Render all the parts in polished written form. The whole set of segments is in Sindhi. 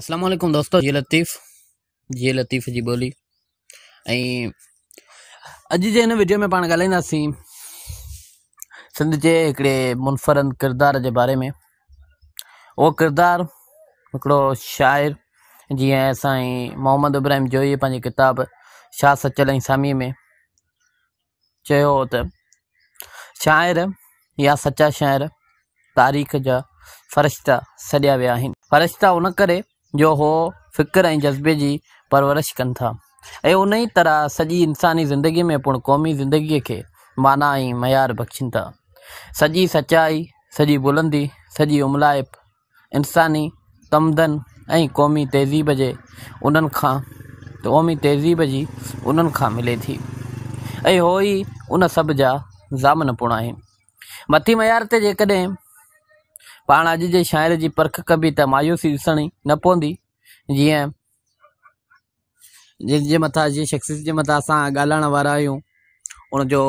اسلام عليڪم دوستو جي لطيف جي لطيف جي ٻولي ۽ اڄ جي هن وڊيو ۾ پاڻ ڳالهائينداسين سنڌ جي هڪڙي منفرد ڪردار جي باري ۾ اهو ڪردار هڪڙو شاعر جيئن سائين محمد ابراهيم جويي پنهنجي ڪتاب شاهه سچل ۽ سامي ۾ چيو هو ته شاعر يا سچا شاعر تاريخ جا فرشتا سڏيا ويا آهن. فرشتا ان ڪري جو هو فڪر ۽ جذبي جي پرورش ڪن ٿا ۽ انهي طرح سڄي انساني زندگي ۾ پڻ قومي زندگي کي معنيٰ ۽ معيار بخشين ٿا. سڄي سچائي، سڄي بلندي، سڄي املائپ انساني تمدن ۽ قومي تهذيب جي انهن کان قومي تهذيب جي انهن کان ملي ٿي ۽ هو ئي ان سڀ جا ضامن پڻ آهن. مٿي معيار تي جيڪڏهن پاڻ اڄ جي شاعر جي پرک ڪبي ته مايوسي ڏسڻي نه پوندي جيئن جنهن جي مٿان جنهن شخصيت جي مٿان اسان ڳالهائڻ وارا آهيون ان جو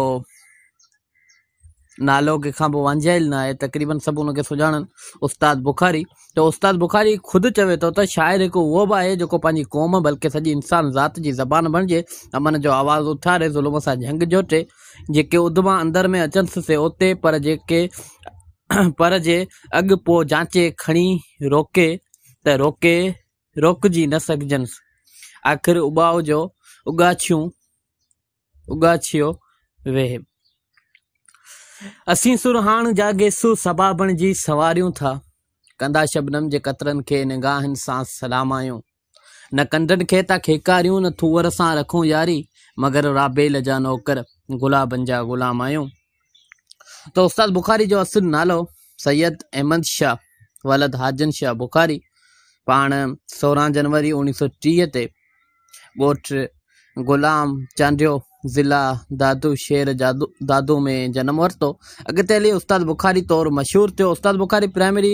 نالو ڪنهن کان به وانجهايل نه آهي تقريبن سڀ ان کي سڃاڻن استاد بخاري ته استاد بخاري خود چوي ٿو ته شاعر هڪ اهو به آهي جيڪو پنهنجي قوم بلڪه سڄي انسان ذات جي زبان بڻجي امن جو آواز اٿاري ظلم سان جهنگ جوٽي جيڪي اڌما اندر ۾ اچنس سي اوتي پر جيڪي پر جي اڳ پوء جانچي کڻي روڪي ته روڪي روڪجي نه سگهجنس. آخر اٻاء جو اڳاڇيون اڳاڇيو ويهه. اسين سرهاڻ جا گيسو صبا بڻجي سنواريون ٿا. ڪندا شبنم جي قطرن کي نگاهن سان سلامايون. نه ڪنڊن کي ٿا کيڪاريون نه ٿوهر سان رکون ياري. مگر رابيل جا نوڪر گلابن جا غلام آهيون. ته استاد بخاري جو اصل نالو سيد احمد شاهه ولد حاجن شاهه بخاري پاڻ 16 جنوري 1930 تي ڳوٺ غلام چانڊيو ضلع دادو شهر دادو ۾ جنم ورتو. اڳتي هلي استاد بخاري طور مشهور ٿيو. استاد بخاري پرائمري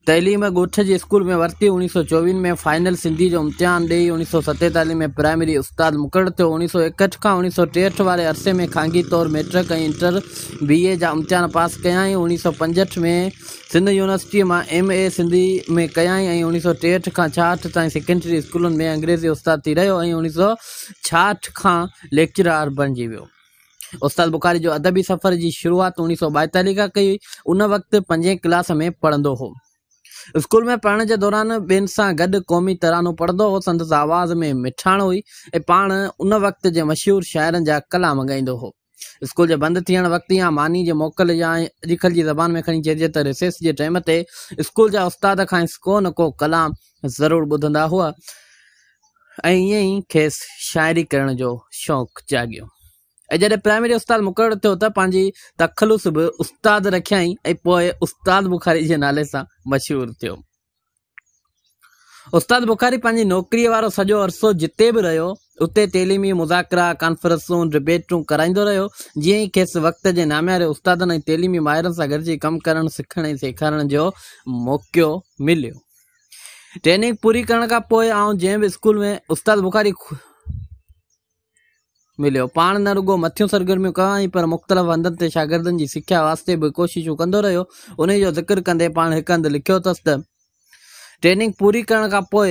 تعليم ڳوٺ جي اسڪول ۾ ورتي. 1924 ۾ فائنل سنڌي جو امتحان ڏئي 1947 ۾ پرائمري استاد مقرر ٿيو. 1961 کان 1963 واري عرصي ۾ خانگي طور مئٽرڪ ۽ انٽر بي اي جا امتحان پاس ڪيائين. 1965 ۾ سنڌ يونيورسٽيء مان ايم اي سنڌي ۾ ڪيائين ۽ 1963 کان 66 تائين سيڪنڊري اسڪولن ۾ انگريزي استاد ٿي رهيو ۽ 1966 کان ليڪچرار بڻجي ويو. استاد بخاري جو ادبي سفر جي شروعات 1942 کان ڪئي. ان وقت پنجين ڪلاس ۾ پڙهندو هو. اسڪول ۾ پڙهڻ جي دوران ٻين سان گڏ قومي ترانو پڙهندو هو. سندس آواز ۾ مٺاڻ هئي ۽ پاڻ ان وقت جي مشهور شاعرن جا ڪلام ڳائيندو هو. اسڪول جي بند ٿيڻ وقت يا ماني جي موڪل يا اڄڪلهه جي زبان ۾ کڻي چئجي ته رسيس جي ٽائيم تي اسڪول جا استاد کانئس ڪو نه ڪو ڪلام ضرور ٻڌندا هئا ۽ ائين ئي کيس شاعري ڪرڻ جو شوق جاڳيو ۽ جڏهن پرائمري استاد مقرر ٿيو ته پنهنجي تخلص به استاد رکيائين ۽ پوء استاد بخاري جي نالي سان مشهور ٿيو. استاد بخاري پنهنجي نوڪريء وارو سڄو عرصو جتي به رهيو، اتي تعليمي مذاڪرا، ڪانفرنسون، ڊبيٽون ڪرائيندو رهيو. جيئن ئي کيس وقت جي نامياري استادن ۽ تعليمي ماهرن سان گڏجي ڪم ڪرڻ، سکڻ ۽ سيکارڻ جو موقعو مليو. ٽريننگ پوري ڪرڻ کان پوء آئون جنهن به اسڪول ۾ استاد بخاري مليو. پاڻ نه رڳو مٿيون سرگرميون ڪيائين پر مختلف هنڌن تي شاگردن جي سکيا واسطي به ڪوششون ڪندو رهيو. انهيء جو ذڪر ڪندي پاڻ هڪ هنڌ لکيو اٿس ته، ٽريننگ پوري ڪرڻ کان پوء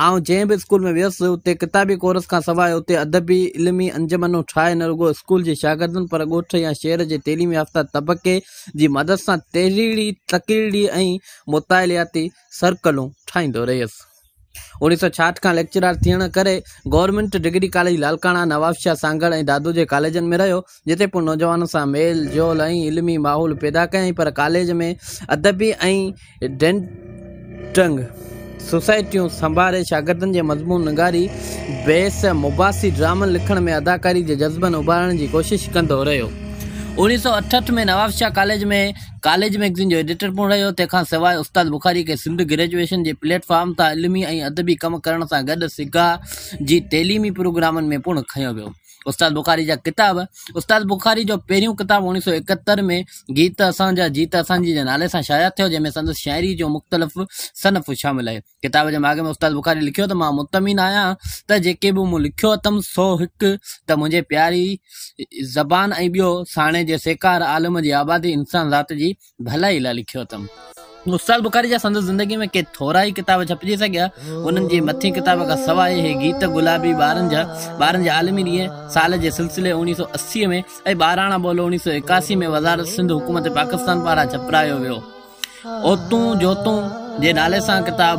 آئون جنهن به اسڪول ۾ ويس اتي ڪتابي ڪورس کان سواء اتي ادبي علمي انجمنون ٺاهي نه رڳو اسڪول جي شاگردن پر ڳوٺ يا شهر جي تعليم يافته طبقي جي مدد سان تحريري، تقريري ۽ مطالعاتي سرڪلون ٺاهيندو رهيس. 1966 کان ليڪچرار ٿيڻ ڪري government degree college Larkana, Nawabshah, Sanghar ۽ Dadu جي ڪاليجن ۾ رهيو، جتي پڻ نوجوانن سان ميل جول ۽ علمي ماحول پيدا ڪيائين، پر ڪاليج ۾ ادبي ۽ ڊبيٽنگ سوسائٽيون سنڀاري شاگردن جي مضمون نگاري، بحث مباحثي، ڊرامن لکڻ ۾ اداڪاري جي جذبن اڀارڻ جي ڪوشش ڪندو رهيو. 1968 ۾ نوابشاهه ڪاليج ۾ ڪاليج مئگزين جو ايڊيٽر پڻ رهيو. تنهن کان سواء استاد بخاري کي سنڌ گريجوئيشن جي پليٽ فارم تان علمي ۽ ادبي ڪم ڪرڻ سان گڏ سگا جي تعليمي پروگرامن ۾ پڻ کنيو ويو. استاد بخاري جا ڪتاب، استاد بخاري جو پهريون ڪتاب 1971 ۾ گيت اسان جا جيت اسان جي جي نالي سان شايع ٿيو، جنهن ۾ سندس شاعري جو مختلف صنف شامل آهي. ڪتاب جي مهاڳ ۾ استاد بخاري لکيو ته مان مطمئن آهيان ته جيڪي به مون لکيو اٿم سو هڪ ته منهنجي پياري زبان ۽ ٻيو ساڻيهه جي سيکار عالم جي آبادي انسان ذات جي ڀلائي لاء لکيو اٿم. استاد بخاري جا سندس زندگي ۾ ڪي ٿورا ئي ڪتاب ڇپجي سگهيا. انهن جي مٿين ڪتاب کان سواء هي گيت گلابي ٻارن جا ٻارن جي عالمي ڏينهن سال جي سلسلي اوڻيهه سؤ 80 ۾ ۽ ٻاراڻا ٻول اوڻيهه سؤ 81 ۾ وزارت سنڌ حڪومت پاڪستان پاران ڇپرايو ويو. اوتون جوتون جي نالي سان ڪتاب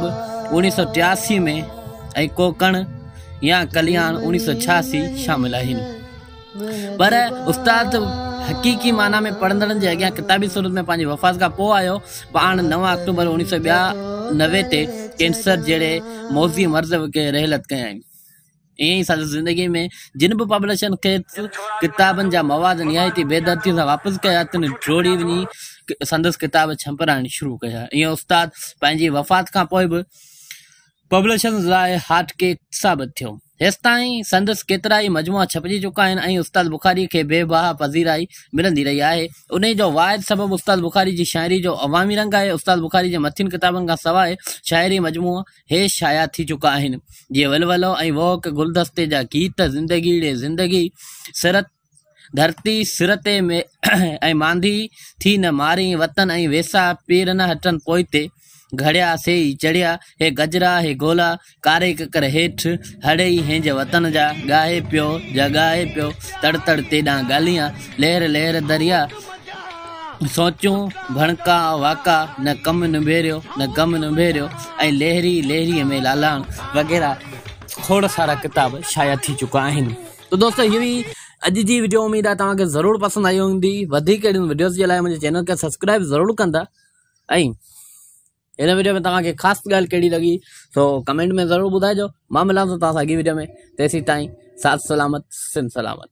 اوڻيهه سؤ 83 ۾ ۽ ڪوڪڻ يا ڪلياڻ اوڻيهه سؤ 86 شامل آهن. پر استاد حقيقي معنيٰ ۾ پڙهندڙن جي اڳيان ڪتابي صورت ۾ پنهنجي وفات کان پوء آيو. پاڻ 9 آڪٽوبر 1992 تي ڪينسر جهڙي موذي مرض وگهي رحلت ڪيائين. ائين ئي سندس زندگيء ۾ جن به پبلشرن کيس ڪتابن جا مواد نهايت ئي بيدرديء سان واپس ڪيا، تن ڊوڙي وڃي سندس ڪتاب ڇپرائڻ شروع ڪيا. ائين استاد پنهنجي وفات کان پوء به پبلشرز لاء هاٽ ڪيڪ ثابت ٿيو. هيستائين سندس ڪيترائي مجموعا ڇپجي چڪا آهن ۽ استاد بخاري کي بي بها پذيرائي ملندي رهي آهي. انهيء جو واحد سبب استاد بخاري جي شاعري جو عوامي رنگ آهي. استاد بخاري جي مٿين ڪتابن کان سواء شاعري مجموعا هي شايع ٿي چڪا آهن، جيئن ولولو ۽ ووڪ، گلدستي جا گيت، زندگي ڙي زندگي، سر ڌرتي سر تي ۽ مانڌي ٿي نه مارين، وطن ۽ ويساهه، پير نه هٽن پوئتي، گهڙيا سي ئي چڙهيا، هي گجرا هي گولا، ڪاري ڪڪر هيٺ، هڙئي هنج وطن جا، ڳاهي پيو جڳائي پيو، تڙ تڙ تيڏان ڳالهيان، لهر لهر دريا، سوچون ڀڻڪا واڪا، نه ڪم نبيريو نه غم نبيريو ۽ لهري لهريء ۾ لالاڻ وغيره کوڙ سارا ڪتاب شايع ٿي چڪا آهن. ته دوستو هي هئي اڄ جي وڊيو اميد آهي توهان کي ضرور پسند آئي هوندي وڌيڪ اهڙين وڊيوز جي لاء منهنجي چينل کي سبسڪرائب ضرور ڪندا ۽ هن وڊيو ۾ توهان کي خاص ڳالهه ڪهڙي لڳي سو ڪمينٽ ۾ ضرور ٻڌائجو مان ملان ٿو توهان سان اڳي وڊيو ۾ تيسين تائين ساٿ سلامت سنڌ سلامت.